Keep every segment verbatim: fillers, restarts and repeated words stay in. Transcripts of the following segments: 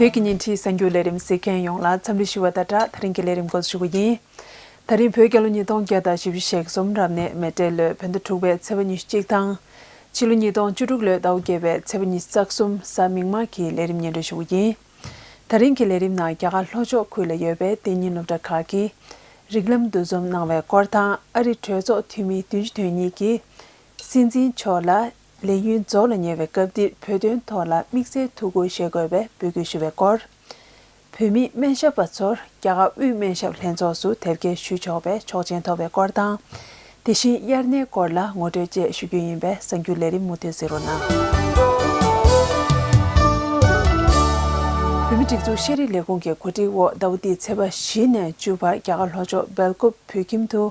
བོད་ཀྱི་ཉིན་བྲིས་གསར་འགྱུར་ལས་རིམ་གཟིགས་མཁན་ཡོངས་ལ་འཚམས་འདྲི་ཞུ་བ་དང་སྦྲགས། ད་རིང་གི་ལས་རིམ་འགོ་འཛུགས་ཞུ་གི་ཡིན། ད་རིང་བོད་རྒྱལ་ལོ་ཉིས་སྟོང་བརྒྱ་དང་བཞི་བཅུ་ཞེ་གསུམ་རབ་གནས་མེ་སྤྲེལ་ལོའི་བོད་ཟླ་དྲུག་པའི་ཚེས་པ་ཉི་ཤུ་གཅིག་དང་། ཕྱི་ལོ་ཉིས་སྟོང་བཅུ་དྲུག་ལོའི་ཟླ་བ་བརྒྱད་པའི་ཚེས་པ་ཉི་ཤུ་རྩ་གསུམ་གཟའ་མིག་དམར་གྱི་ལས་རིམ་སྙན་སྒྲོན་ཞུ་གི་ཡིན། ད་རིང་གི་ལས་རིམ་ནང་རྒྱ་གར་ལྷོ་ཕྱོགས་ཁུལ་ལ་ཡོད་པའི་གཏན་ཉིན་སློབ་གྲྭ་ཁག་གི་རིགས་ལམ་འདུ་འཛོམས་གནང་བའི་སྐོར་དང་། ཨ་རི་གྲོས་ཚོགས་འཐུས་མི་བདུན་ཅུ་དོན་གཉིས་ཀྱིས་སྲིད་འཛིན་མཆོག་ལ་ལས་ཡུན་རྫོགས་ལ་ཉེ་བའི་སྐབས་འདིར་བོད་དོན་ཐོག་ལ་དམིགས་བསལ་ཐུགས་ཁུར་བཞེས་དགོས་པའི་འབོད་སྐུལ་ཞུ་བའི་སྐོར། བོད་མི་སྨན་ཞབས་པ་ཚོར་རྒྱ་གར་དབུས་སྨན་ཞབས་ལྷན་ཚོགས་སུ་དེབ་སྐྱེལ་ཞུ་ཆོག་པའི་ཆོག་མཆན་ཐོབ་པའི་སྐོར་དང་། དེ་བཞིན་དབྱར་གནས་སྐོར་ལ་ངོ་སྤྲོད་བཅས་ཞུ་རྒྱུ་ཡིན་པས་གསར་འགྱུར་ལས་རིམ་མུ་མཐུད་གཟིགས་རོགས་གནང་། བོད་མིའི་སྒྲིག་འཛུགས་ཤེས་རིག་ལས་ཁུངས་ཀྱི་གོ་སྒྲིག་འོག་ཟླ་བ་འདིའི་ཚེས་པ་བཞི་ནས་བཅུ་བར་རྒྱ་གར་ལྷོ་ཕྱོགས་སྦེལ་ཀོབ་བོད་ཁྱིམ་དུ།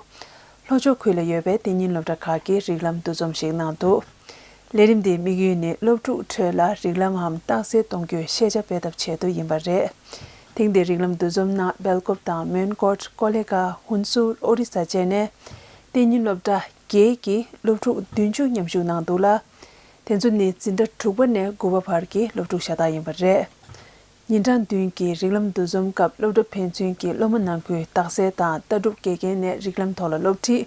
ལྷོ་ཕྱོགས་ཁུལ་ལ་ཡོད་པའི་གཏན་ཉིན་སློབ་གྲྭ་ཁག་གིས་རིགས་ལམ་འདུ་འཛོམས་ཤིག་གནང་འདུག་ལས་རིམ་དེའི་དམིགས་ཡུལ་ནི་སློབ་ཕྲུག་ཁྲོད་ལ་རིགས་ལམ་འམ་རྟགས་གསལ་གཏོང་རྒྱུའི་ཤེས་བྱ་སྤེལ་ཐབས་ཆེད་དུ་ཡིན་པ་རེད། ཐེངས་འདིའི་རིགས་ལམ་འདུ་འཛོམས་ནང་སྦེལ་ཀོབ་དང་མོན་གྷོ། ཀོ་ལེ་གྷལ། ཧུན་སུར། ཨོ་རི་ས་བཅས་ནས་གཏན་ཉིན་སློབ་གྲྭ་བརྒྱད་ཀྱི་སློབ་ཕྲུག་བདུན་ཅུ་མཉམ་ཞུགས་གནང་འདུག་ལ། དེ་ཚོ་ནི་འཛིན་གྲྭ་དྲུག་པ་ནས་དགུ་པ་བར་གྱི་སློབ་ཕྲུག་ཤ་སྟག་ཡིན་པ་རེད། ཉིན་གྲངས་བདུན་གྱི་རིགས་ལམ་འདུ་འཛོམས་སྐབས་སློབ་གྲྭ་ཕན་ཚུན་གྱི་སློབ་མ་ནང་ཁུལ་རྟགས་གསལ་དང་ལྟ་གྲུབ་དགེ་རྒན་ནས་རིགས་ལམ་ཐོག་ལ་སློབ་ཁྲིད།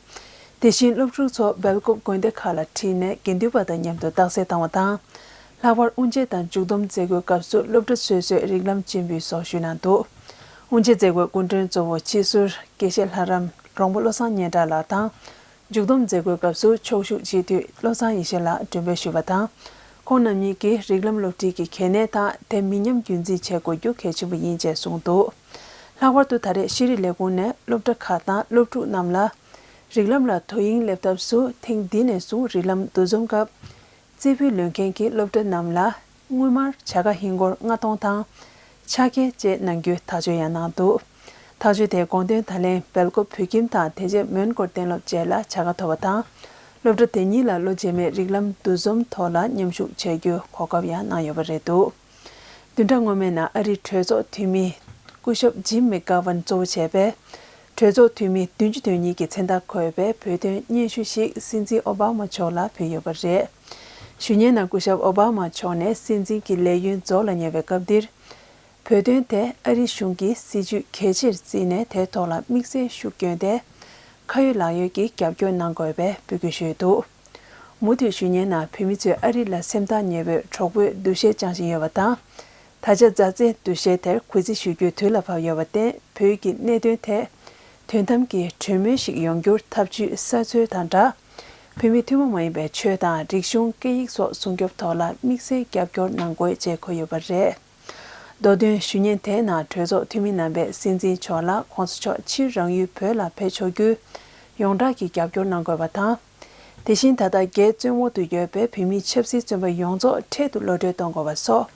དེ་བཞིན་སློབ་ཕྲུག་ཚོ་སྦེལ་ཀོབ་དགོན་སྡེ་ཁག་ལ་ཁྲིད་ནས་དགེ་འདུན་པ་དང་མཉམ་དུ་རྟགས་གསལ་བཏང་བ་དང་། ལྷག་པར་དབུ་འབྱེད་དང་མཇུག་བསྡོམས་མཛད་སྒོའི་སྐབས་སུ་སློབ་གྲྭ་སོ་སོས་རིགས་ལམ་སྤྱན་འབུལ་སོགས་ཞུས་གནང་འདུག་དབུ་འབྱེད་མཛད་སྒོའི་སྐུ་མགྲོན་གཙོ་བོ་སྤྱི་ཟུར་དགེ་བཤེས་ལྷ་རམས་རོང་པོ་བློ་བཟང་སྙན་གྲགས་ལགས་དང་། མཇུག་བསྡོམས་མཛད་སྒོའི་སྐབས་སུ་ཕྱོགས་བཞུགས་སྤྱི་འཐུས་བློ་བཟང་ཡེ་ཤེས་ལགས་མགྲོན་འབོད་ཞུས་པ་དང་། ཁོང་རྣམ་གཉིས་ཀྱིས་རིགས་ལམ་སློབ་ཁྲིད་ཀྱི་གལ་གནད་དང་དེ་མི་ཉམས་རྒྱུན་འཛིན་བྱེད་དགོས་རྒྱུ་གལ་ཆེན་པོ་ཡིན་ཅེས་གསུངས་འདུག་ལྷག་པར་དུ་ད་རེས་ཤེས་རིག་ལས་ཁུངས་ནས་སློབ་གྲྭ་ཁག་དང་སློབ་ཕྲུག་རྣམས་ལ་རིགས་ལམ་ལ་དོ་དབྱིངས་སླེབས་ཐབས་སུ་ཐེངས་འདི་ནས་བཟུང་རིགས་ལམ་འདུ་འཛོམས་སྐབས། རྩེ་ཕུད་ལོན་མཁན་གྱི་སློབ་གྲྭ་རྣམས་ལ་དངུལ་སྨར་བྱ་དགའ་ཧིན་སྒོར་ལྔ་སྟོང་དང་། ཕྱག་འཁྱེར་བཅས་གནང་རྒྱུའི་ཐག་གཅོད་ཡང་གནང་འདུག་ཐག་གཅོད་དེའི་དགོངས་དོན་ད་ལན་སྦེལ་ཀོབ་བོད་ཁྱིམ་དང་དེ་རྗེས་མོན་གྷོར་གཏན་སློབ་བཅས་ལ་བྱ་དགའ་ཐོབ་པ་དང་། སློབ་གྲྭ་དེ་གཉིས་ལ་ལོ་རྗེས་མའི་རིགས་ལམ་འདུ་འཛོམས་ཐོག་ལ་མཉམ་ཞུགས་བྱ་རྒྱུའི་གོ་སྐབས་ཡང་གནང་ཡོད་པ་རེད་འདུག་བདུན་ཕྲག་སྔོན་མའི་ནང་ཨ་རིའི་གྲོས་ཚོགས་འཐུས་མི་སྐུ་ཞབས་ཇིམ་མེག་གྷ་ཝན་གཙོ་བོ་བྱས་པའི་གྲོས་ཚོགས་འཐུས་མི་བདུན་ཅུ་དོན་གཉིས་ཀྱི་མཚན་རྟགས་འཁོད་པའི་བོད་དོན་སྙན་ཞུ་ཞིག་སྲིད་འཛིན་ཨོ་བྷ་མ་མཆོག་ལ་ཕུལ་ཡོད་པ་རེད། ཞུ་སྙན་ནང་སྐུ་ཞབས་ཨོ་བྷ་མ་མཆོག་ནས་སྲིད་འཛིན་གྱི་ལས་ཡུན་རྫོགས་ལ་ཉེ་བའི་སྐབས་འདིར། བོད་དོན་དེ་ཨ་རི་གཞུང་གི་སྲིད་ཇུས་གལ་ཆེར་བརྩིས་ནས་དེའི་ཐོག་ལ་དམིགས་བསལ་ཤུགས་བསྐྱོན་ཏེ། ཁ་ཡོད་ལག་ཡོད་ཀྱིས་རྒྱབ་སྐྱོར་གནང་དགོས་པའི་འབོད་སྐུལ་ཞུས་འདུག་མུ་མཐུད་ཞུ་སྙན་ནང་བོད་མི་ཚོས་ཨ་རི་ལ་སེམས་ཐག་ཉེ་བོའི་གྲོགས་པོའི་འདུ་ཤེས་བཅངས་བཞིན་ཡོད་པ་དང་། ད་ཆ་མཛའ་བརྩེའི་འདུ་ཤེས་དེར་གུས་བརྩི་ཞུ་རྒྱུའི་དུས་ལ་བབ་ཡོད་པར་བརྟེན་བོད་ཀྱི་གནད་དོན་ཐད་དོན་དམ་གྱི་གྲོས་མོལ་ཞིག་ཡོང་རྒྱུར་ཐབས་ཇུས་གསར་འཚོལ་དང་སྦྲགས། བོད་མིའི་ཐུན་མོང་མ་ཡིན་པའི་ཆོས་དང་རིག་གཞུང་སྐད་ཡིག་སོགས་སྲུང་སྐྱོབ་ཐོག་ལ་དམིགས་བསལ་རྒྱབ་སྐྱོར་གནང་དགོས་ཅེས་འཁོད་ཡོད་པ་རེད། མདོ་དོན་ཞུ་སྙན་དེའི་ནང་གྲོས་ཚོགས་འཐུས་མི་རྣམ་པས་སྲིད་འཛིན་མཆོག་ལ་༸གོང་ས་མཆོག་ཕྱིར་རང་ཡུལ་བོད་ལ་ཕེབས་ཆོག་རྒྱུའི་ཡོངས་གྲགས་ཀྱི་རྒྱབ་སྐྱོར་གནང་དགོས་པ་དང་། དེ་བཞིན་ད་ལྟ་རྒྱའི་བཙོན་འོག་ཏུ་ཡོད་པའི་བོད་མིའི་ཆབ་སྲིད་བཙོན་པ་ཡོངས་རྫོགས་འཕྲལ་དུ་གློད་གྲོལ་གཏོང་དགོས་པ་སོགས་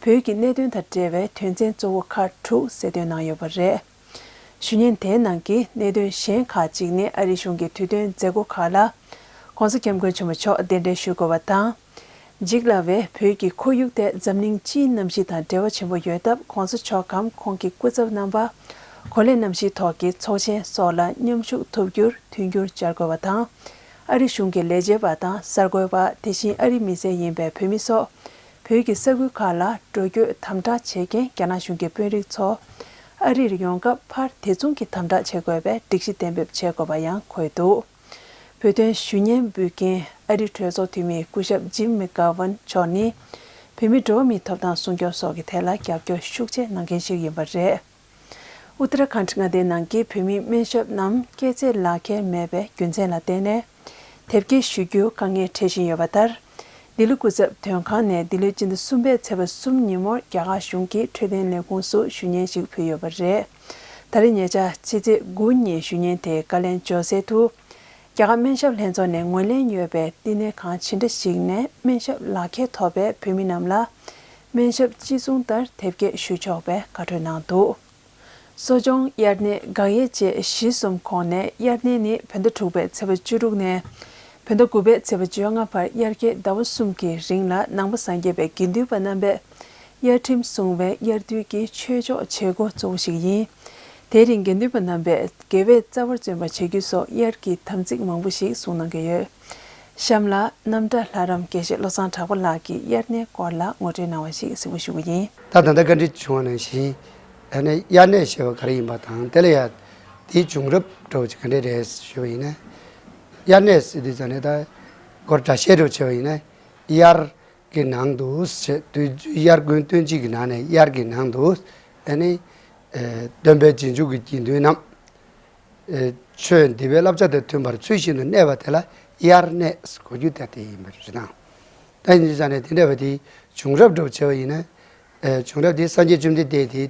བོད་ཀྱི་གནད་དོན་དང་འབྲེལ་བའི་དོན་ཚན་གཙོ་བོ་ཁག་དྲུག་གསལ་སྟོན་གནང་ཡོད་པ་རེད། ཞུ་སྙན་དེའི་ནང་གི་གནད་དོན་གཞན་ཁག་ཅིག་ནི་ཨ་རི་གཞུང་གི་དུས་སྟོན་མཛད་སྒོ་ཁག་ལ་༸གོང་ས་༸སྐྱབས་མགོན་ཆེན་པོ་མཆོག་གདན་འདྲེན་ཞུ་དགོས་པ་དང་། འཇིག་སླ་བའི་བོད་ཀྱི་ཁོར་ཡུག་དེ་འཛམ་གླིང་སྤྱིའི་གནམ་གཤིས་དང་འབྲེལ་བ་ཆེན་པོ་ཡོད་སྟབས་༸གོང་ས་མཆོག་གམ་ཁོང་གི་སྐུ་ཚབ་རྣམ་པ་གོ་ལའི་གནམ་གཤིས་ཐོག་གི་ཚོགས་ཆེན་སོགས་ལ་མཉམ་ཞུགས་ཐུབ་རྒྱུར་མཐུན་འགྱུར་སྦྱར་དགོས་པ་དང་། ཨ་རི་གཞུང་གི་ལས་བྱེད་པ་དང་གསར་འགོད་པ། དེ་བཞིན་ཨ་རིའི་མི་སེར་ཡིན་པའི་བོད་མི་སོགས་བོད་ཀྱི་ས་ཁུལ་ཁག་ལ་འགྲོ་སྐྱོད་དམ་དྲག་བྱེད་མཁན་རྒྱ་ནག་གཞུང་གི་དཔོན་རིགས་ཚོ་ཨ་རིར་ཡོང་སྐབས་ཕར་དེ་མཚུངས་ཀྱི་དམ་དྲག་བྱེད་དགོས་པའི་སྒྲིག་གཞི་གཏན་འབེབས་བྱེད་དགོས་པ་ཡང་འཁོད་འདུག་བོད་དོན་ཞུ་སྙན་འབུལ་མཁན་ཨ་རིའི་གྲོས་ཚོགས་འཐུས་མི་སྐུ་ཞབས་ཇིམ་མེག་གྷ་ཝན་མཆོག་ནི་བོད་མིའི་འགྲོ་བ་མིའི་ཐོབ་ཐང་སྲུང་སྐྱོབ་སོགས་ཀྱི་ཐད་ལ་རྒྱབ་སྐྱོར་ཤུགས་ཆེ་གནང་མཁན་ཞིག་ཡིན་པ་རེད། ཨུ་ཏར་ཁཱན་མངའ་སྡེའི་ནང་གི་བོད་མིའི་སྨན་ཞབས་རྣམས་སྐྱེད་ཚལ་ལག་ཁྱེར་མེད་པའི་རྒྱུ་མཚན་ལ་བརྟེན་ནས་དེབ་སྐྱེལ་ཞུ་རྒྱུ་དཀའ་ངལ་འཕྲད་བཞིན་ཡོད་པ་ལྟར། ལྡི་ལི་སྐུ་ཚབ་དོན་ཁང་ནས་འདི་ལོའི་སྤྱི་ཟླ་གསུམ་པའི་ཚེས་པ་གསུམ་ཉིན་མོར་རྒྱ་གར་གཞུང་གི་འཕྲོད་བསྟེན་ལས་ཁུངས་སུ་ཞུ་སྙན་ཞིག་ཕུལ་ཡོད་པ་རེད། ད་རེས་ཉེ་ཆར་ཕྱི་ཚེས་དགུ་ཉིན་ཞུ་སྙན་དེ་བཀའ་ལན་འབྱོར་གསལ་དུ། རྒྱ་གར་སྨན་ཞབས་ལྷན་ཚོགས་ནས་ངོས་ལེན་ཡོད་པའི་བསྟི་གནས་ཁང་ཇི་འདྲ་ཞིག་ནས་སྨན་ཞབས་ལག་ཁྱེར་ཐོབ་པའི་བོད་མི་རྣམས་ལ་སྨན་ཞབས་ཅི་བཟུང་ལྟར་དེབ་སྐྱེལ་ཞུ་ཆོག་པའི་བཀའ་འཁྲོལ་གནང་འདུག་གསོ་སྦྱོང་། དབྱར་གནས། དགག་དབྱེ་བཅས་གཞི་གསུམ་ཁོངས་ནས་དབྱར་གནས་ནི་བོད་ཟླ་དྲུག་པའི་ཚེས་པ་བཅུ་དྲུག་ནས་བོད་ཟླ་དགུ་པའི་ཚེས་པ་བཅོ་ལྔ་བར་དབྱར་ཁའི་ཟླ་བ་གསུམ་གྱི་རིང་ལ་ནང་པ་སངས་རྒྱས་པའི་དགེ་འདུན་པ་རྣམ་པས་དབྱར་ཁྲིམས་སྲུང་བའི་དབྱར་དུས་ཀྱི་ཆོས་ཕྱོགས་བྱེད་སྒོ་གཙོ་བོ་ཞིག་ཡིན། དེའི་རིང་དགེ་འདུན་པ་རྣམ་པས་དགེ་བས་རྩ་བར་བརྩོན་པ་བྱེད་རྒྱུ་སོགས་དབྱར་གྱི་དམ་ཚིག་མང་པོ་ཞིག་སྲུང་གནང་གི་ཡོད། གཤམ་ལ་རྣམ་གྲྭ་ལྷ་རམས་དགེ་བཤེས་བློ་བཟང་གྲགས་པ་ལགས་ཀྱིས་དབྱར་གནས་སྐོར་ལ་ངོ་སྤྲོད་གནང་བ་ཞིག་གཟིགས་འབུལ་ཞུ་གི་ཡིན། ད་ད་ལྟ་བཀའ་འདྲི་བྱུང་བ་ནང་བཞིན། ཨ་ནི་དབྱར་གནས་ཞེས་པ་ག་རེ་ཡིན་པ་དང་དེ་ལ་ཡང་དེའི་བྱུང་རབས་འདྲ་བོ་ཅིག་ག་འདྲས་རེད་ཞུས་པ་ཡིན་ན། དབྱར་གནས་ཟེར་དུས་ཙམ་ནས་ད་སྐོར་འདྲ་བཤད་འདྲ་བོ་བྱས་པ་ཡིན་ན། དབྱར་གྱི་ནང་དུ་ཞེས་དུས་དབྱར་དགུན་སྟོན་དཔྱིད་ཀྱི་ནང་ནས་དབྱར་གྱི་ནང་དུ་ཨ་ནི་སྟོན་པའི་རྗེས་འཇུག་གི་དགེ་འདུན་རྣམས། ཨེ། ཆོས་འདི་པའི་བསླབ་བྱ་དང་མཐུན་པར་ཚུལ་བཞིན་དུ་གནས་པ་དེ་ལ་དབྱར་གནས་གོ་རྒྱུ་དེ་དེ་ཡིན་པ་རེད་དང་། ད་ཡིན་ཙང་ནས་དེ་འདྲ་བ་དེའི་བྱུང་རབས་སྒྲུབ་བྱས་པ་ཡིན་ན། ཨེ། བྱུང་རབས་དེ་སངས་རྒྱས་བཅོམ་ལྡན་འདས་དེ།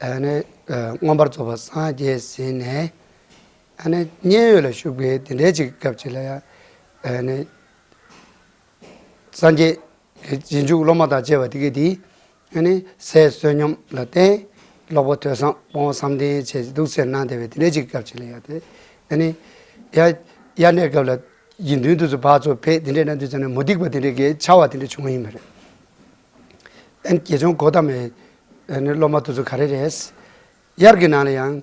ཨ་ནི། ཨེ། མངོན་པར་རྫོགས་པར་སངས་རྒྱས་ཟིན་ནས། ཨ་ནི་མཉན་ཡོད་ལ་བཞུགས་པའི་དེ་འདྲའི་ཅིག་སྐབས་ཅིག་ལ་ཡང་། ཨ་ནི། སངས་རྒྱས་ཀྱི་རྗེས་འཇུག་སློབ་མ་དང་བཅས་པ་དེ་གས་དེ། ཨ་ནི་ཟས་བསོད་སྙོམས་ལ་བརྟེན། ཀློག་པ་ཐོས་བསམ་སྤོང་བ་བསམ་གཏན་བཅས་འདུག་སེ་གནང་བསྡད་པའི་དེ་འདྲའི་ཅིག་སྐབས་ཅིག་ལ་ཡང་དེ། ཨ་ནི་ཡ། དབྱར་གནས་སྐབས་ལ་དགེ་འདུན་དེ་ཚོ་ཕར་ཚུར་ཕེབས་དེ་འདྲས་གནང་དུས་ཙམ་ནས་མུ་སྟེགས་པ་དེ་འདྲས་ཀྱི་འཆར་བ་དེ་འདྲས་བྱུང་བ་ཡིན་པ་རེད། ཨ་ནི་དགེ་སྦྱོང་གོ་ཏ་མའི་ཨ་ནི་སློབ་མ་དེ་ཚོ་ག་རེ་རེད། དབྱར་གྱི་ནང་ལ་ཡང་།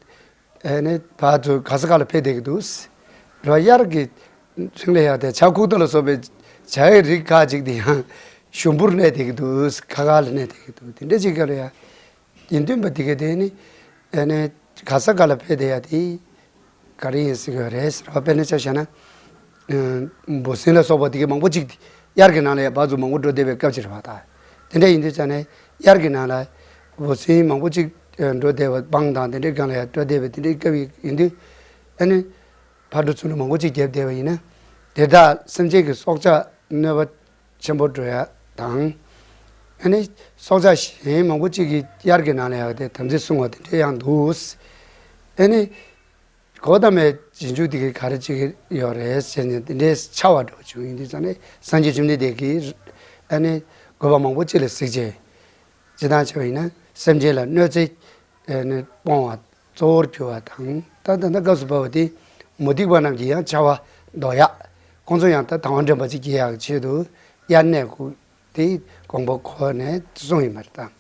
ཨེ་ནི་བར་དུ་ག་ས་ག་ལ་ཕེབས་བསྡད་ཀྱི་འདུག་རེད་བ། དབྱར་གྱི་རིང་ལ་ཡང་དེ་བྱ་ཁུག་རྟ་ལ་སོགས་པའི་བྱ་ཡི་རིགས་ཁག་ཅིག་དེ་ཡང་ཞུམ་པོར་གནས་བསྡད་ཀྱི་འདུག་ཁ་ཁ་ལ་གནས་བསྡད་ཀྱི་འདུག་དེ་འདྲ་ཅིག་སྐབས་ལ་ཡང་དགེ་འདུན་པ་དེ་གས་དེ་ནི་ཨེ་ནི་ག་ས་ག་ལ་ཕེབས་བསྡད་ཡ་དེ་ག་རེ་ཡིན་ཟེར་གྱི་ཡོད་རེད་ཟེར་བ། དཔེར་ན་ཆ་བཞག་ན། ཨ། འབུ་སྲིན་ལ་སོགས་པ་དེ་གས་མང་པོ་ཅིག་དབྱར་གྱི་ནང་ལ་ཡང་བར་དུ་མང་པོ་འགྲོ་བསྡད་པའི་སྐབས་ཅིག་རེད་བ་ད། དེ་འདྲ་ཡིན་དུས་ཙང་ནས་དབྱར་གྱི་ནང་ལ་འབུ་སྲིན་མང་པོ་ཅིག་འགྲོ་བསྡད་པ་སྤང་དང་དེ་འདྲའི་སྒང་ལ་ཡང་འགྲོ་བསྡད་པའི་དེ་འདྲའི་སྐབས་ཡིན་དུས། ཨ་ནི་ཕར་འགྲོ་ཚུར་འགྲོ་མང་པོ་ཅིག་བརྒྱབ་བསྡད་པ་ཡིན་ན། དེ་དག་སེམས་ཅན་གྱི་སྲོག་ཆགས་གནོད་པ་ཆེན་པོ་འགྲོ་ཡ་དང་། ཨ་ནི་སྲོག་ཆགས་གཞན་མང་པོ་ཅིག་གིས་དབྱར་གྱི་ནང་ལ་ཡང་དེ་དམ་ཚིག་སྲུང་བ་དེ་འདྲ་ཡང་འདུག་ཨ་ནི། གོ་ཏ་མའི་རྗེས་འཇུག་དེ་གས་ག་རེ་བྱེད་ཀྱི་ཡོད་རེད་ཟེར་ནས་དེ་འདྲའི་འཆར་བ་འདྲ་བོ་བྱུང་ཡིན་དུས་ཙང་ནས་སངས་རྒྱས་བཅོམ་ལྡན་འདས་ཀྱིས་ཨ་ནི་དགོས་པ་མང་པོ་ཅིག་ལ་གཟིགས་བྱས། སྤྱིར་བཏང་བྱས་པ་ཡིན་ན་སེམས་ཅན་ལ་གནོད་འཚེ་ཨ་ནི་སྤོང་བ་གཙོ་བོར་གྱུར་བ་དང་། ད་ད་ལྟ་སྐབས་སུ་བབས་པ་དེ་མུ་སྟེགས་པ་རྣམས་ཀྱི་ཡང་འཆར་བ་ལྡོག་ཡག་ཁོང་ཚོ་ཡང་ད་དང་བ་འདྲེན་པ་ཅིག་སྐྱེ་ཡག་གི་ཆེད་དུ་དབྱར་གནས་ཀྱི་དེའི་དགོངས་པ་ཁོ་ནས་གསུངས་ཡིན་པ་རེད་ད།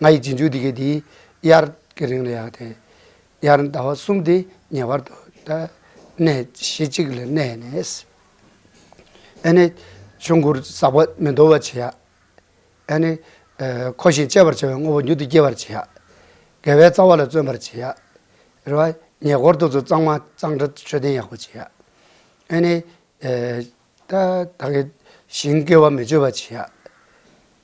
ང་ཡི་རྗེས་འཇུག་དེ་གས་དེ་དབྱར་གྱི་རིང་ལ་ཡང་དེ། དབྱར་ཟླ་བ་གསུམ་དེ་ངེས་པར་དུ་ད་གནས་གཞི་གཅིག་ལ་གནས་ནས། ཨ་ནི་ཆོས་འཁོར་ཟག་པ་མི་འདོར་བ་བྱེད་ཡ། ཨ་ནི་ཨ་འཁོར་ཞིང་གཅེས་པར་བྱ་བའི་དངོས་པོ་མྱུར་དུ་སྐྱེ་བར་བྱེད་ཡ། དགེ་བའི་རྩ་བ་ལ་བརྩོན་པར་བྱེད་ཡ། རེད་བ། ཉེ་འཁོར་དེ་ཚོ་གཙང་མ་གཙང་སྦྲ་མཆོད་རྟེན་ཡག་པོ་བྱེད་ཡ། ཨ་ནི། ཨེ། ད་ད་གི་ཞིང་བསྐལ་པ་མི་གཅོད་པ་བྱེད་ཡ།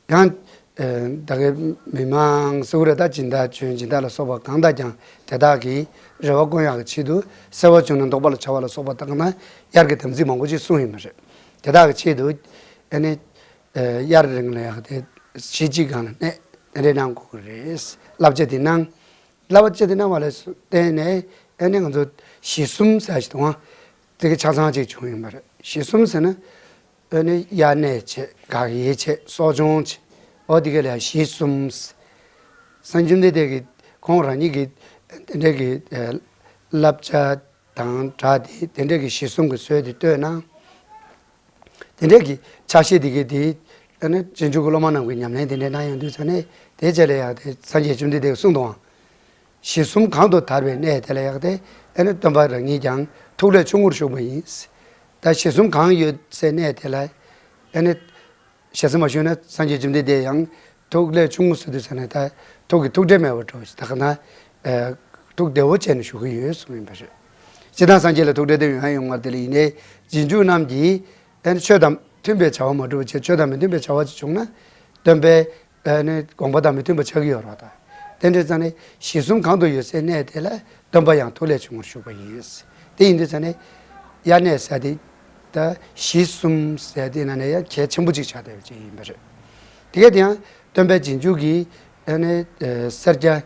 ཡང་། ཨེ། ད་གི་མི་མང་སེ་གོལ་ར་ད་སྦྱིན་བདག་བྱོན་སྦྱིན་བདག་ལ་སོགས་པ་གང་དག་ཀྱང་དེ་དག་གི་རེ་བ་བསྐོང་ཡག་གི་ཆེད་དུ་སེར་བ་བྱུང་ན་བཟློག་པ་ལ་བྱ་བ་ལ་སོགས་པ་དག་ན་དབྱར་གྱི་དམ་ཚིག་མང་པོ་ཅིག་གསུངས་ཡོད་མ་རེད། དེ་དག་གི་ཆེད་དུ་ཨ་ནི་ཨེ། དབྱར་རིང་ལ་ཡག་དེ་གཞི་གཅིག་སྒང་ལ་གནས་དེ་འདྲའི་གནང་དགོས་ཀྱི་རེད། བསླབ་བྱ་དེ་གནང་། བསླབ་བྱ་དེ་གནང་བ་ལ་བརྟེན་ནས་ཨ་ནི་ང་ཚོ་གཞི་གསུམ་ཟེར་ཞིག་འདུག་ཨང་། དེ་གི་ཆ་ཚང་ཅིག་བྱུང་ཡོད་མ་རེད། གཞི་གསུམ་ཟེར་ན། ཨ་ནི་དབྱར་གནས་བྱས། དགག་དབྱེ་བྱས། གསོ་སྦྱོང་བྱས། འོ་དེ་ག་ལ་གཞི་གསུམ། སངས་རྒྱས་བཅོམ་ལྡན་འདས་ཀྱིས་ཁོང་རང་ཉིད་ཀྱི་དེ་འདྲའི་གི་ཨ་བསླབ་བྱ་དང་སྦྲགས་ཏེ་དེ་འདྲའི་གི་གཞི་གསུམ་གྱི་སྲོལ་དེ་བཏོད་ན། དེ་འདྲའི་གི་ཕྱག་བཞེས་དེ་གའི་དེ། ཨ་ནི་རྗེས་འཇུག་གི་སློབ་མ་རྣམས་ཀྱིས་ཉམས་ལེན་དེ་འདྲའི་གནང་ཡོང་དུས་ཙང་ནས་དེའི་རྗེས་ལ་ཡང་དེ་སངས་རྒྱས་བཅོམ་ལྡན་འདས་ཀྱིས་གསུངས་འདུག་ཨང་། གཞི་གསུམ་གང་དུ་དར་བའི་གནས་དེ་ལ་ཡག་སྟེ། ཨ་ནི་སྟོན་པ་རང་ཉིད་ཀྱང་ཐུགས་ལས་ཆུང་ངུར་བཞུགས་པ་ཡིན། ད་གཞི་གསུམ་གང་ཡོད་སའི་གནས་དེ་ལ། ཨ་ནི་ཞེ་ས་མ་ཞུས་ན་སངས་རྒྱས་བཅོམ་ལྡན་འདས་ཡང་ཐུགས་ལས་ཆུང་ངུ་ཟེར་དུས་ཙང་ནས་ད་ཐུགས་ཀྱི་ཐུགས་ཁྲལ་མེད་པར་འགྲོ་ཞིག་ད་ག་ན། ཨ། ཐུགས་བདེ་བོ་བྱས་ནས་བཞུགས་ཀྱི་ཡོད་གསུངས་ཡིན་པ་རེད། སྤྱིར་བཏང་སངས་རྒྱས་ལ་ཐུགས་ཁྲལ་དེ་ཡོང་ཡ་ཡོང་མ་རེད། དེ་ལ་ཡིན་ནའི་རྗེས་འཇུག་རྣམས་ཀྱིས་ཨ་ནི་ཆོས་དང་མཐུན་པའི་བྱ་བ་མ་བསྒྲུབ་པ་བྱས། ཆོས་དང་མི་མཐུན་པའི་བྱ་བ་ཅིག་བྱུང་ན་སྟོན་པའི་ཨ་ནི་དགོངས་པ་དང་མི་མཐུན་པ་ཆགས་ཀྱི་ཡོད་རེད་ད། དེ་འདྲ་ཙང་ནས་གཞི་གསུམ་གང་དུ་ཡོད་སའི་གནས་དེ་ལ་སྟོན་པ་ཡང་ཐུགས་ལས་ཆུང་ངུར་བཞུགས་པ་ཡིན། དེ་ཡིན་དུས་ཙང་ནས་དབྱར་གནས་ཟེར་དེ་ད་གཞི་གསུམ་ཟེར་དེ་ནང་ནས་ཡང་གལ་ཆེན་པོ་ཅིག་ཆགས་བསྡད་པ་ཅིག་ཡིན་པ་རེད། དེ་གས་དེ་ཡང་སྟོན་པའི་རྗེས་འཇུག་གི་ཨ་ནི་ཨ་སེར་སྐྱ་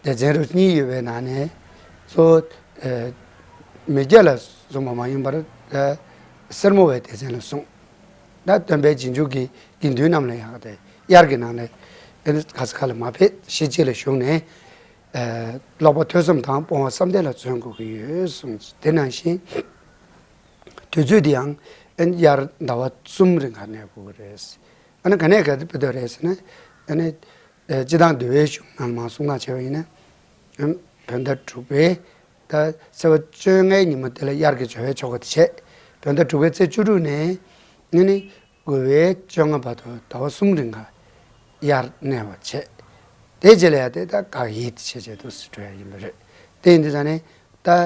སྡེ་ཚན་རུ་གཉིས་ཡོད་པའི་ནང་ནས་གཙོ་བོ་ཨ་མི་སྐྱ་ལ་བཟུང་བ་མ་ཡིན་པར་ཨ་སེར་མོ་བའི་སྡེ་ཚན་ལ་བཟུང་། ད་སྟོན་པའི་རྗེས་འཇུག་གི་དགེ་འདུན་རྣམས་ལ་ཡག་སྟེ་དབྱར་གྱི་ནང་ནས་ཨ་ནི་ག་ས་ག་ལ་མ་ཕེབས། གཞི་གཅིག་ལ་བཞུགས་ནས་ཨ་ཀློག་པ་ཐོས་བསམ་དང་སྤོང་བ་བསམ་གཏན་ལ་བརྩོན་དགོས་ཀྱི་ཡོད་གསུངས། དེ་ནང་བཞིན་དུས་ཚོད་འདི་ཡང་ཨ་ནི་དབྱར་ཟླ་བ་གསུམ་རིང་ག་གནས་དགོས་ཀྱི་རེད། ཨ་ནི་ག་ནས་ག་དེ་སྤེལ་འདོད་རེད་ཟེར་ན། ཨ་ནི་ཨ་སྤྱིར་བཏང་འདུལ་བའི་གཞུང་ནང་མར་གསུངས་གནང་བྱས་པ་ཡིན་ན། ཨ་བོད་ཟླ་དྲུག་པའི་ད་ཚེས་པ་བཅོ་ལྔའི་ཉིན་མོ་དེ་ལ་དབྱར་གྱི་བྱ་བའི་ཆོ་ག་དེ་བྱས། བོད་ཟླ་དྲུག་པའི་ཚེས་བཅུ་དྲུག་ནས་ཨ་ནི་དགུ་པའི་བཅོ་ལྔ་བར་དུ་ཟླ་བ་གསུམ་རིང་ག་དབྱར་གནས་པ་བྱས། དེ་རྗེས་ལ་ཡང་དེ་ད་དགག་དབྱེ་དེ་བྱས་བྱས་འདུག་སེ་འགྲོ་ཡ་ཡིན་པ་རེད། དེ་ཡིན་དུས་ཙང་ནས་ད་ཨ་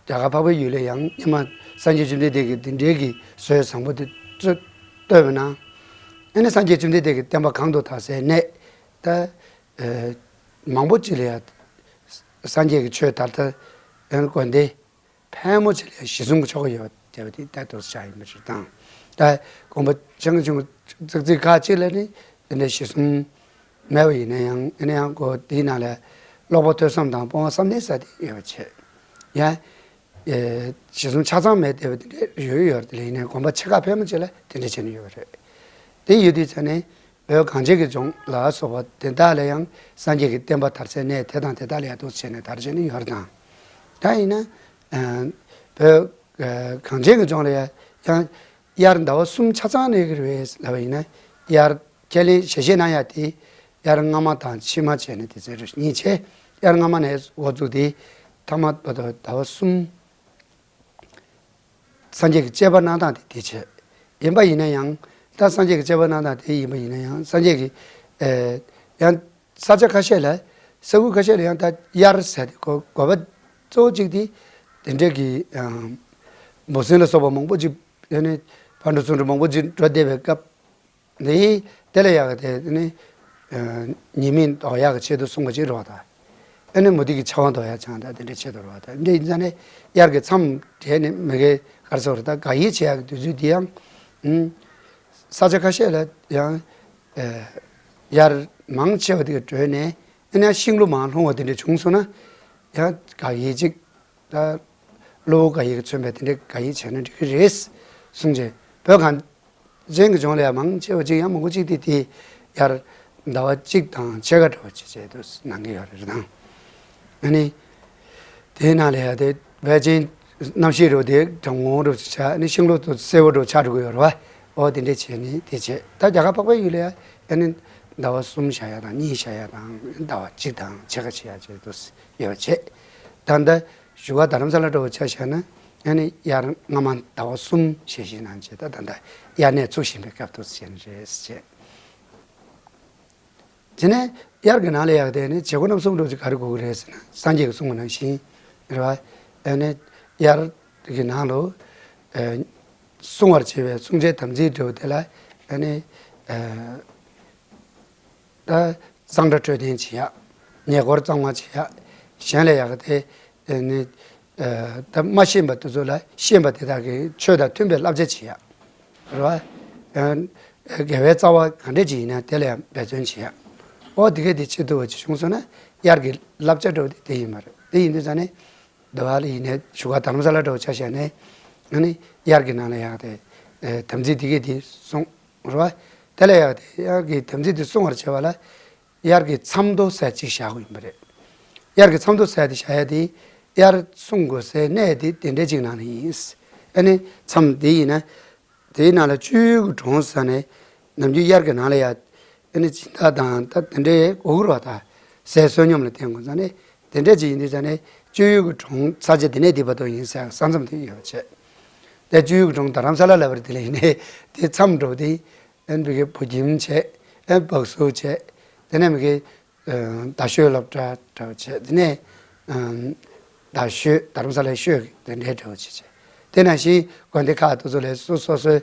རྒྱ་གར་འཕགས་པའི་ཡུལ་ལ་ཡང་སྔོན་མ་སངས་རྒྱས་བཅོམ་ལྡན་འདས་ཀྱིས་འདི་འདྲའི་གི་ཟས་བཟང་པོ་དེ་བསྟོད་བསྟོད་པ་ན། ཨ་ནི་སངས་རྒྱས་བཅོམ་ལྡན་འདས་ཀྱི་བསྟན་པ་གང་དུ་དར་སའི་གནས་ད་ཨ་མང་པོ་ཅིག་ལ་ཡང་སངས་རྒྱས་ཀྱི་ཆོས་དར་ད་ཨ་ནི་དགོན་སྡེ་ཕལ་མོ་ཆེ་ལ་ཡང་གཞི་བཟུང་གི་ཆོ་ག་ཡོད་པ་དེ་ད་འདུག་སེ་ཆགས་ཡིན་པ་ཞིག་དང་། ད་དགོན་པ་ཆུང་ཆུང་ཙག་ཙིག་ཁག་ཅིག་ལ་ནི་དེ་འདྲའི་གཞི་བཟུང་མེད་པ་ཡིན་ན་ཡང་ཨ་ནི་ཡང་སྒོ་དེའི་ནང་ལ་ཀློག་པ་ཐོས་བསམ་དང་སྤོང་བ་བསམ་གཏན་ཟེར་དེ་ཡོད་པ་བྱས། ཡང་ཨེ་གཞི་བཟུང་ཆ་ཚང་མེད་བསྡད་པ་དེ་འདྲ་ཡོད་ཡོད་རེད། དེ་ལ་ཡིན་ནའི་དགོན་པ་ཆེ་ཁག་ཕལ་མོ་ཆེ་ལ་དེ་འདྲ་བྱས་ནས་ཡོད་པ་རེད། དེ་ཡོད་དུས་ཙང་ནས་བོད་གངས་ཅན་གྱི་ལྗོངས་ལ་སོགས་པ་དེ་དག་ལ་ཡང་སངས་རྒྱས་ཀྱི་བསྟན་པ་དར་སའི་གནས་དེ་དང་དེ་དག་ལ་ཡང་འདུག་སེ་བྱས་ནས་དར་བྱས་ནས་ཡོད་རེད་དང་། ད་ཡིན་ན་ཨ་བོད་ཨ་གངས་ཅན་གྱི་ལྗོངས་ལ་ཡང་དབྱར་ཟླ་བ་གསུམ་ཆ་ཚང་གནས་ཀྱི་རེད་ལབ་པ་ཡིན་ན། དབྱར་ཁས་ལེན་ཞལ་བཞེས་གནང་ཡ་དེ་དབྱར་སྔ་མ་དང་ཕྱི་མ་བྱས་ནས་དེ་ཚོ་རེ་གཉིས་བྱས། དབྱར་སྔ་མ་ནས་འགོ་བཙུགས་ཏེ་ཐ་མ་བར་དུ་ཟླ་བ་གསུམ་སངས་རྒྱས་ཀྱི་བཅས་པ་གནང་སྟངས་དེ་དེ་བྱས། ཡིན་པ་ཡིན་ན་ཡང་ད་སངས་རྒྱས་ཀྱི་བཅས་པ་གནང་སྟངས་དེ་ཡིན་པ་ཡིན་ན་ཡང་སངས་རྒྱས་ཀྱི་ཨེ་ཡང་ས་ཆ་ཁ་ཤས་ལ་ས་ཁུལ་ཁ་ཤས་ལ་ཡང་ད་དབྱར་ཟེར་ཏེ་གོ་དགོས་པ་གཙོ་བོ་གཅིག་དེ་དེ་འདྲའི་གི་ཨམ་འབུ་སྲིན་ལ་སོགས་པ་མང་པོ་ཅིག་ཨ་ནི་ཕར་འགྲོ་ཚུར་འགྲོ་མང་པོ་ཅིག་འགྲོ་བསྡད་པའི་སྐབས། འདི་དེ་ལ་ཡག་གི་དེ་ནི་ཨ་ཉེས་དམིགས་ཟློག་ཡག་གི་ཆེད་དུ་གསུངས་པ་ཅིག་རེད་པ་ད། ཨ་ནི་མུ་སྟེགས་ཀྱི་ཆགས་པ་ཟློག་ཡག་ཆང་ད་དེ་འདྲའི་ཆེད་དུ་རེད་པ་ད། འདི་ཡིན་ཙང་ནས་དབྱར་གྱི་མཚམས་དེ་ནི་མི་དགེ་གར་སོགས་རེད། ད་དགག་དབྱེ་བྱེད་ཡག་གི་དུས་ཚོད་འདི་ཡང་ཨུམ་ས་ཆ་ཁ་ཤས་ལ་ཡང་ཨ་དབྱར་མང་ཆེ་བ་དེ་ག་གྲོལ་ནས་ཨ་ནི་ཤིང་ལོ་མར་ལྷུང་བ་དེ་འདྲ་བྱུང་སོང་ན་ཡང་དགག་དབྱེ་ཅིག་ད་གློ་བུར་དགག་དབྱེ་གིས་མཚོན་པའི་དེ་འདྲའི་དགག་དབྱེ་བྱས་ན་འགྲིག་གི་རེད་གསུངས་རྗེས། བོད་གངས་ཅན་གྱི་ལྗོངས་ལ་ཡང་མང་ཆེ་བ་ཅིག་ཡང་མང་པོ་ཅིག་དེ་དེ་དབྱར་ཟླ་བ་གཅིག་དང་ཕྱེད་ཀ་འདྲ་བ་ཅིག་བྱས་འདུག་གནང་གི་ཡོད་རེད་དང་། ཨ་ནི་དེའི་ནང་ལ་ཡང་དེ་བལ་ཅན་གནམ་གཤིས་རུ་དེ་གྲང་མོ་རུ་ཆགས་ནི་ཤིང་ལོ་དུ་སེར་བོ་རུ་ཆགས་འགྲོ་གི་ཡོད་རེད་པ། འོ་དེ་འདྲས་བྱས་ནས་དེ་བྱས། ད་རྒྱ་གར་འཕགས་པའི་ཡུལ་ལ་ཡང་ཨ་ནི་ཟླ་བ་གསུམ་བཞག་ཡ་དང་གཉིས་བཞག་ཡ་དང་ཟླ་བ་གཅིག་དང་ཕྱེད་ཀ་བྱེད་ཡ་བྱས་འདུག་ཡོད་པ་བྱས། ད་ལྟ་བཞུགས་སྒར་རྡ་རམ་ས་ལ་འདྲ་བོ་ཆ་བཞག་ན་ཨ་ནི་དབྱར་སྔ་མ་ཟླ་བ་གསུམ་ཞལ་བཞེས་གནང་བྱས། ད་ད་ལྟ་དབྱར་གནས་ཚུགས་བཞིན་པའི་སྐབས་དུ་ཟེར་ནི་རེད་ཟེར། དེ་ནས་དབྱར་གྱི་ནང་ལ་ཡག་དེ་ནི་བྱེད་སྒོ་རྣམ་གསུམ་འདྲ་བོ་ཅིག་ག་རེ་དགོས་ཀྱི་རེད་ཟེར་ན་སངས་རྒྱས་ཀྱིས་གསུངས་པ་ནང་བཞིན་རེད་པ། ཨ་ནི་དབྱར་གྱི་ནང་ལ་ཨ་བསྲུང་བར་བྱ་བའི་བསྲུང་བྱའི་དམ་ཚིག་འདྲ་བོ་དེ་ལ་ཨ་ནི་ཨ་ད་གཙང་སྦྲ་འཕྲོད་བསྟེན་བྱེད་ཡག་ཉེ་འཁོར་གཙང་མ་བྱེད་ཡག་གཞན་ལ་ཡག་དེ་ནི་ཨ་ད་མ་ཤེས་པ་དེ་ཚོ་ལ་ཤེས་པ་དེ་དག་གི་ཆོས་དང་མཐུན་པའི་བསླབ་བྱ་བྱེད་ཡག་རེད་པ། ཨ་དགེ་བའི་རྩ་བ་ག་འདྲས་ཅིག་ཡིན་ན་དེ་ལ་ཡང་འབད་བརྩོན་བྱེད་ཡག་འོ་དེ་གས་དེ་བྱེད་ཐུབ་པ་ཅིག་བྱུང་སོང་ན་དབྱར་གྱི་བསླབ་བྱ་འདྲ་བོ་དེ་དེ་ཡིན་པ་རེད། དེ་ཡིན་དུས་ཙང་ནས་འདི་བ་ལ་ཡིན་ནའི་བཞུགས་སྒར་རྡ་རམ་ས་ལ་འདྲ་བོ་ཆ་བཞག་ནས་ཨ་ནི་དབྱར་གྱི་ནང་ལ་ཡག་དེ་ཨ་དམ་ཚིག་དེ་གས་དེ་སྲུང་། རེད་པ། དེ་ལ་ཡག་དེ་དབྱར་གྱི་དམ་ཚིག་དེ་སྲུང་བར་བྱ་བ་ལ་དབྱར་གྱི་མཚམས་ཐོ་ཟེར་ཅིག་བཞག་དགོས་ཡིན་པ་རེད། དབྱར་གྱི་མཚམས་ཐོ་ཟེར་དེ་བཞག་ཡ་དེ་དབྱར་སྲུང་དགོས་སའི་གནས་དེ་དེ་འདྲས་ཅིག་ནང་ནས་ཡིན། ཨ་ནི་མཚམས་དེ་ཡིན་ན་དེའི་ནང་ལ་སྤྱོད་ཡུལ་གྱི་གྲོང་ཟེར་ནས་ནམ་རྒྱུན་དབྱར་གྱི་ནང་ལ་ཡ་ཨ་ནི་སྦྱིན་བདག་དང་ད་དེ་འདྲའི་དགོས་ཀྱི་རེད་པ། ད་ཟས་བསོད་སྙོམས་ལ་བརྟེན་དགོས་ཙང་ནས་དེ་འདྲས་ཅིག་ཡིན་དུས་ཙང་ནས་སྤྱོད་ཡུལ་གྱི་གྲོང་ས་ཆ་དེ་ནས་དེ་བར་དུ་ཡིན་ཟེར་ས་མཚམས་དེ་ཡོད་པ་བྱས། དེ་སྤྱོད་ཡུལ་གྱི་གྲོང་རྡ་རམ་ས་ལ་ལབ་པ་རེད། དེ་ལ་ཡིན་ནའི་དེ་མཚམས་འདྲ་བོ་དེ། ཨན་བི་གའི་བུ་ཁྱིམ་བྱས། ཨན་བག་སུ་བྱས། དེ་ནས་མི་གའི་ཨ་རྡ་ཤོད་སློབ་གྲྭ་འདྲ་བོ་བྱས། དེ་ནས་ཨ་རྡ་ཤོད་རྡ་རམ་ས་ལའི་ཤོད་ཀྱི་དེ་འདྲའི་འདྲ་བོ་བྱས་བྱས། དེ་ནང་བཞིན་དགོན་སྡེ་ཁག་དེ་ཚོ་ལ་སོ་སོ་སོའི་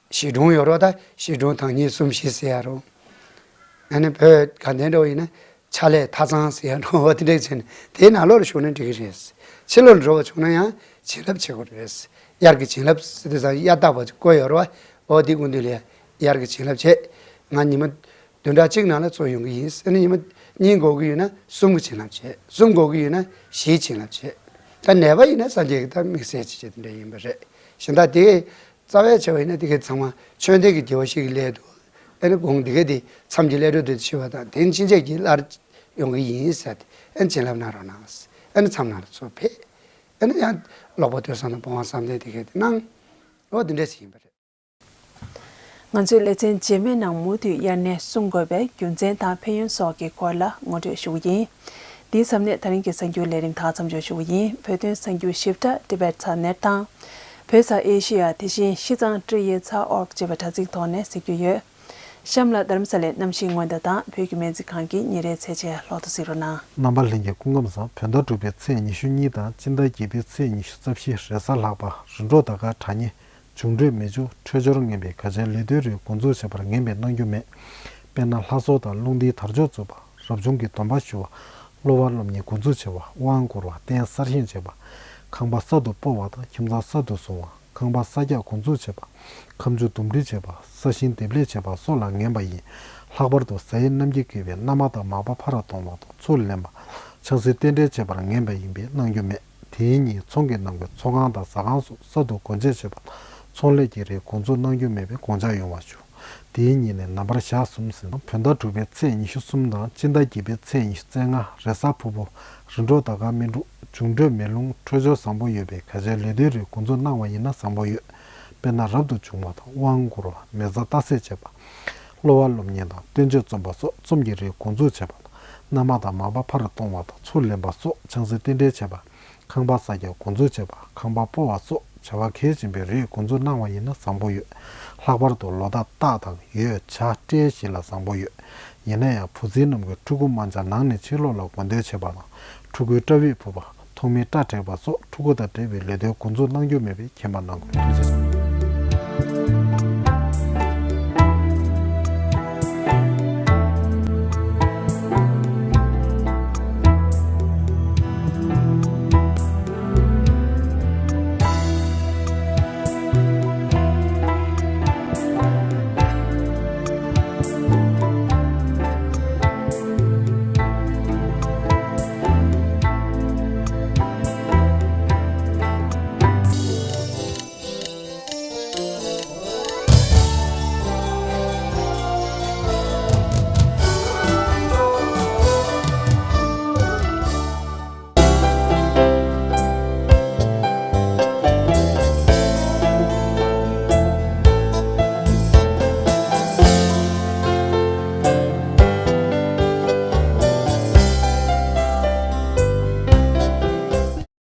གཞིས་གྲོང་ཡོད་རེད་པ། ད་གཞིས་གྲོང་དང་གཉིས་གསུམ་བཞི་ཟེར་ཡ་རུང་། ཨ་ནི་བོད་ག་འདྲ་འདྲ་བོ་ཡིན་ན་ཕྱག་ལས་མཐའ་ཚང་ཟེར་ཡ་འདྲ་བོ་དེ་འདྲ་བྱས་ནས་དེའི་ནང་ལོགས་ལ་ཞུགས་ན་འགྲིག་གི་རེད། ཕྱི་ལོགས་ལ་འགྲོ་བ་བྱུང་ན་ཡང་བྱིན་རླབས་བྱེད་དགོས་རེད། དབྱར་གྱི་བྱིན་རླབས་ཟེར་དུས་ཙང་དབྱར་རྟག་པ་ཅིག་བཀོད་ཡོད་རེད་པ། འོ་དེ་སྐུ་མདུན་ལ་དབྱར་གྱི་བྱིན་རླབས་བྱེད། ང་ཉི་མ་བདུན་ཕྲག་གཅིག་ནང་ལ་ཚུར་ཡོང་གི་ཡིན། ཨ་ནི་ཉི་མ་གཉིས་འགོར་གྱི་ཡོད་ན་གསུམ་གྱི་བྱིན་རླབས་བྱེད། གསུམ་འགོར་གྱི་ཡོད་ན་བཞིའི་བྱིན་རླབས་བྱེད། ད་ནད་པ་ཡིན་ན་སངས་རྒྱས་ཀྱིས་ད་དམིགས་བསལ་བྱེད་བྱེད་དེ་འདྲ་ཡིན་པ་རེད། གཞན་དག་དེ་རྩ་བའི་ཆེ་བ་ཡིན་ན་དེ་གའི་ཚང་མ་ཆོས་ལྡན་གྱི་དགེ་བ་ཞིག་གི་སླད་དུ། ཨ་ནི་དགོངས་དེ་གའི་དེ་མཚམས་ཀྱི་སླད་དུ་དེ་འཆི་བ་དང་དེ་ཕྱིན་ཆད་ཀྱི་སླར་ཡོང་གི་ཡིན་ཟེར་ཏེ་ཨ་ནི་བྱིན་རླབས་གནང་རོགས་གནང་ཟེར། ཨ་ནི་མཚམས་ནང་ལ་ཚུར་ཕེབས། ཨ་ནི་ཡང་ཀློག་པ་ཐོས་བསམ་དང་སྤོང་བ་བསམ་གཏན་དེ་གའི་དེ་གནང་། འོ་དེ་འདྲས་ཞིག་ཡིན་པ་རེད། ང་ཚོའི་ལེ་ཚན་རྗེས་མའི་ནང་མུ་མཐུད་དབྱར་གནས་སྲུང་དགོས་པའི་རྒྱུ་མཚན་དང་ཕན་ཡོན་སོགས་ཀྱི་སྐོར་ལ་ངོ་སྤྲོད་ཞུ་གི་ཡིན། འདིའི་མཚམས་ནས་ད་རིང་གི་གསར་འགྱུར་ལས་རིམ་དང་མཚམས་འཇོག་ཞུ་བ་ཡིན། བོད་དོན་གསར་འགྱུར་ཞིབ་ཕྲ་ཏི་བེད་ཚ་ནེཊ་དང་། བོད་ས་ཨེ་ཤི་ཡ་དེ་བཞིན་ཤིས་ཙང་ཀྲི་ཡེ་ཚ་ཨོར་ཅེས་པ་དྲ་ཚིགས་ཐོག་ནས་གཟིགས་རྒྱུ་ཡོད། གཤམ་ལ་རྡ་རམ་ས་ལའི་གནམ་གཤིས་སྔོན་བརྡ་དང་བོད་ཀྱི་སྨན་རྩིས་ཁང་གི་ཉིན་རེའི་ཚེས་ཆེན་ལྷག་ཏུ་གཟིགས་རོགས་གནང་། རྣམ་པ་ལྷན་རྒྱས་སྐུ་ཁམས་བཟང་། བོད་ཟླ་དྲུག་པའི་ཚེས་ཉི་ཤུ་གཉིས་དང་སྤྱི་ཟླ་བརྒྱད་པའི་ཚེས་ཉི་ཤུ་རྩ་བཞི་རེས་གཟའ་ལྷག་པ། རིམ་གྲོ་ཟླ་སྐར་གྲངས་གཉིས། འབྱུང་འཕྲོད་མི་འབྱུང་འཕྲོད་སྦྱོར་ངན་པའི་ག་ཅན་ལས་དོན་རིགས་འགོ་འཛུགས་བྱེད་པར་ངན་པའི་གནང་རྒྱུ་མེད། དཔེར་ན་ལྷ་གསོལ་དང་རླུང་རྟའི་དར་ལྕོག་བཙུགས་པ། རབ་བྱུང་གི་སྡོམ་པ་ཞུ་བ། གློ་བ་སློབ་གཉེར་འགོ་འཛུགས་བྱེད་པ། དབང་བསྐུར་བ། རྟེན་གསར་བཞེངས་བྱེད་པ། ཁང་པ་གསར་དུ་སྤོ་བ་དང་ཁྱིམ་ཚང་གསར་དུ་བཟུང་བ། ཁང་པ་གསར་རྒྱག་འགོ་འཛུགས་བྱེད་པ། ཁ་མཆུ་འདུམ་འགྲིག་བྱེད་པ། ས་ཞིང་འདེབས་ལས་བྱེད་པ་སོགས་ལ་ངན་པ་ཡིན། ལྷག་པར་དུ་གཟའ་ཡི་རྣམ་རྒྱལ་སྐྱེ་བའི་མནའ་མ་དང་མག་པ་ཕ་ར་གཏོང་བ་དང་ཚུར་ལེན་པ། ཆང་སའི་རྟེན་འབྲེལ་བྱེད་པར་ངན་པ་ཡིན་པས་གནང་རྒྱུ་མེད། དེའི་ཉིན་ཚོང་གི་གནང་སྒོའི་ཚོང་ཁང་དང་ཟ་ཁང་སོགས་གསར་དུ་སྒོ་འབྱེད་བྱེད་པ། ཚོང་ལས་ཀྱི་རིགས་འགོ་འཛུགས་གནང་རྒྱུ་མེད་པའི་དགོངས་འཆར་ཡོང་བ་ཞུ། དེའི་ཉིན་ནས་ནམ་བར་ཞག་གསུམ་ཟིན། བོད་ཟླ་དྲུག་པའི་ཚེས་ཉི་ཤུ་གསུམ་དང་སྤྱི་ཟླ་བརྒྱད་པའི་ཚེས་ཉི་ཤུ་རྩ་ལྔ་རེས་གཟའ་ཕུར་བུ། རིམ་གྲོ་ཟླ་སྐར་སྨིན་དྲུག་འབྱུང་འཕྲོད་མེ་རླུང་འཕྲོད་སྦྱོར་བཟང་པོ་ཡོད་པའི་ག་ཅན་ལས་དོན་རིགས་འགོ་འཛུགས་གནང་བ་ཡིན་ན་བཟང་པོ་ཡོད། དཔེར་ན་རབ་ཏུ་བྱུང་བ་དང་དབང་བསྐུར་བ། མེ་བཙའ་རྟ་སད་བྱེད་པ། གློ་བ་སློབ་གཉེར་དང་བསྟན་བཅོས་རྩོམ་པ་སོགས་རྩོམ་གྱི་རིགས་འགོ་འཛུགས་བྱེད་པ་དང་། མནའ་མ་དང་མག་པ་ཕ་ར་གཏོང་བ་དང་ཚུར་ལེན་པ་སོགས། ཆང་སའི་རྟེན་འབྲེལ་བྱེད་པ། ཁང་པ་གསར་རྒྱག་འགོ་འཛུགས་བྱེད་པ། ཁང་པ་སྤོ་བ་སོགས་བྱ་བ་གལ་ཆེན་པོའི་རིགས་འགོ་འཛུགས་གནང་བ་ཡིན་ན་བཟང་པོ་ཡོད། ལྷག་པར་དུ་ལོ་རྟགས་སྟག་དང་ཡོས་བྱ་སྤྲེལ་བཞི་ལ་བཟང་པོ་ཡོད། ཡིན་ན་ཡང་བུ་ཚའི་ནམ་གྱི་ཕྲུ་གུ་དམར་འབྱར་ནང་ནས་ཕྱི་ལོགས་ལ་འགོ་འདོན་བྱེད་པ་དང་། ཕྲུ་གུའི་སྐྲ་དབྱིབས་བུད་པ། ཐོག་མའི་སྐྲ་བྲེག་པ་སོགས་ཕྲུ་གུ་དང་འབྲེལ་བའི་ལས་དོན་འགོ་འཛུགས་གནང་རྒྱུ་མེད་པས་མཁྱེན་པ་གནང་དགོས། ཐུགས་རྗེ་ཆེ།